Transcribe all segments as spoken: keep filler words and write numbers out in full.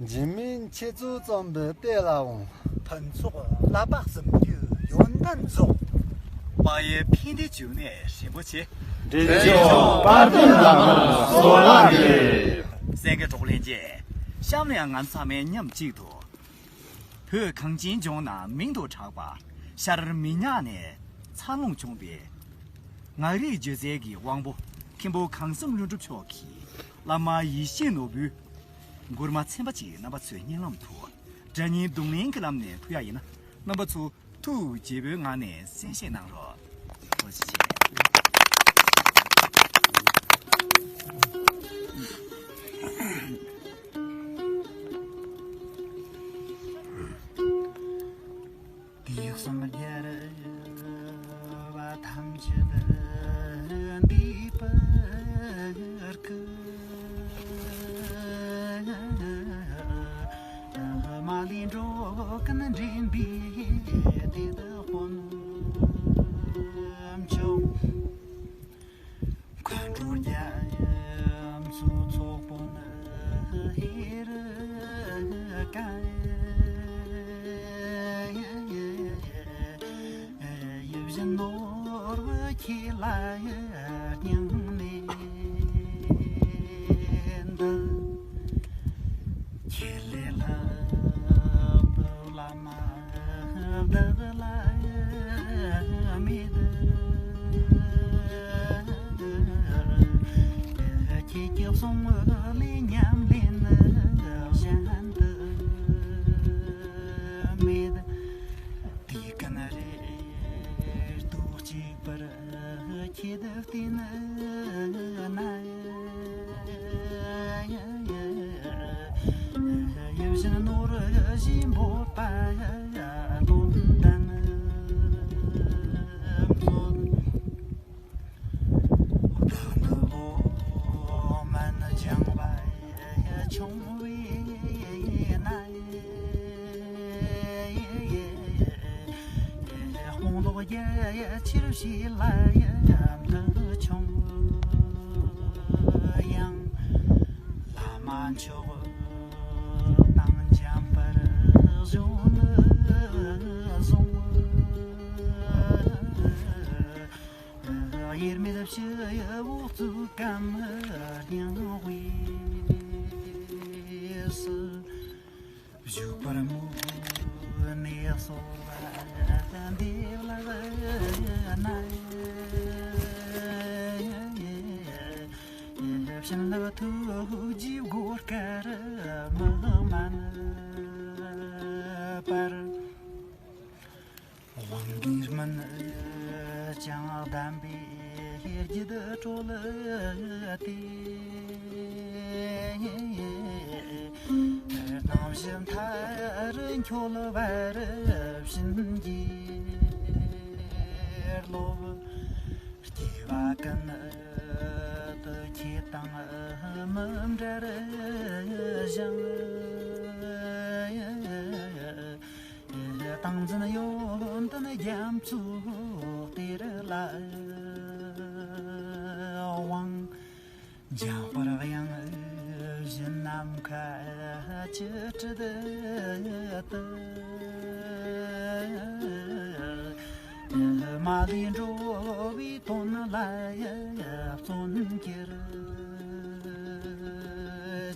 འཇིགས་མེད་མཆེད་གཙོ་རྩོམ་པའི་ལྟས་ལ་འོང་། ཕུན་ཚོགས་བསླབ་པ་གསུམ་གྱི་ཡོན་ཏན་རྫོགས། དཔལ་ཡུལ་ཕན་བདེའི་འབྱུང་གནས་རིན་པོ་ཆེ། འབྲས་ལྗོངས་དཔལ་ལྡན་བླ་མར་གསོལ་བ་འདེབས། སེང་གེ་གྲོགས་ལྷན་རྒྱས། གཤམ་ལ་ཡང་ང་ཚང་མས་མཉམ་གཅིག་ཏུ། བོད་གངས་ཅན་ལྗོངས་ན་མིང་དུ་གྲགས་པ། ཤར་མི་ཉག་ནས་འཚར་ལོངས་བྱུང་བའི། ངག་རིག་སྒྱུ་རྩལ་གྱི་དབང་པོ། མཁན་པོ་གང་བསམ་ཀླུ་སྒྲུབ་མཆོག་གིས། བླ་མ་ཡེ་ཤེས་ནོར་བུའི་མགུར་མ་ཚན་པ་གཅིག་རྣམ་པ་ཚོའི་སྙན་ལམ་དུ། སྒྲ་སྙན་རྡུང་ལེན་གྱི་ལམ་ནས་ཕུལ་ཡ་ཡིན་ན། རྣམ་པ་ཚོ་ཐུགས་དགྱེས་པོའི་ངང་ནས་གསན་བཞེས་གནང་རོགས། ཐུགས་རྗེ་ཆེ། དུས་གསུམ་རྒྱལ་བ་ཐམས་ཅད་འདས་པར་གི། མ་ལུས་འགྲོ་ཀུན་འདྲེན་པའི་དེ་དག་དཔོན་མཆོག། མཁའ་འགྲོ་རྒྱ་མཚོའི་ཚོགས་དཔོན་ཧེ་རུ་ཀ། ཡིད་བཞིན་ནོར་བུ་ཁྱེད་ལ་སྙིང་ནས་འདུད། ཁྱེད་ལས་ལྷག་པའི་བླ་མ་བདག་ལ་མེད། ཁྱེད་ཀྱི་གསུང་ལས་ཉམས་ལེན་གཞན་དུ་མེད། དུས་ཀུན་རེ་ལྟོས་གཅིག་པར་ཁྱེད་བསྟེན་ན། ཡིད་བཞིན་ནོར་བཞིན་འབོད་པ་དོན་ལྡན་མཛོད། བདག་ནི་ལོ་མན་སྦྱངས་པ་ཆུང་བས་ན། དཔུང་ལོག་རྒྱ་ཆེར་བྱས་ལ་མཐུ་ཆུང་ཡང་། བླ་མ་མཆོག་དང་འཇམ་པར་གཞོན་ནུ་བཟུང་། དབྱེར་མེད་ཕྱི་འོག་གཙོ་ཀུན་སྙིང་དབུས་སུ། བཞུགས་པར་མོས་ནས་གསོལ་བ་འདེབས་ལགས་ན། བྱིན་རླབས་ཐུགས་རྗེའི་སྒོ་དཀར་མི་དམན་པར། དབང་གིས་སྨིན་ཅིང་གདམས་པའི་རྒྱུད་གྲོལ་ཏེ། རྣམ་བཞི་མཐའ་རུ་འཁྱོལ་བར་བྱིན་གྱིས་རློབས། སྐྱེ་བ་ཀུན་ཏུ་ཁྱེད་དང་མི་འབྲལ་ཞིང་། ཏིང་འཛིན་ཡོན་ཏན་རྒྱ་མཚོའི་གཏེར་ལ་དབང་། འཇམ་དཔལ་དབྱངས་བཞིན་ནམ་མཁའ་ཅི་སྲིད་དུ། མ་ལུས་འགྲོ་བའི་དོན་ལ་བརྩོན་གྱུར་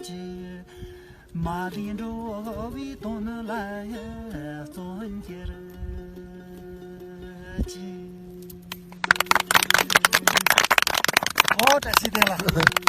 ཅིག། མ་ལུས་འགྲོ་བའི་དོན་ལ་བརྩོན་གྱུར་ཅིག། ཨོ་བཀྲ་ཤིས་བདེ་ལེགས།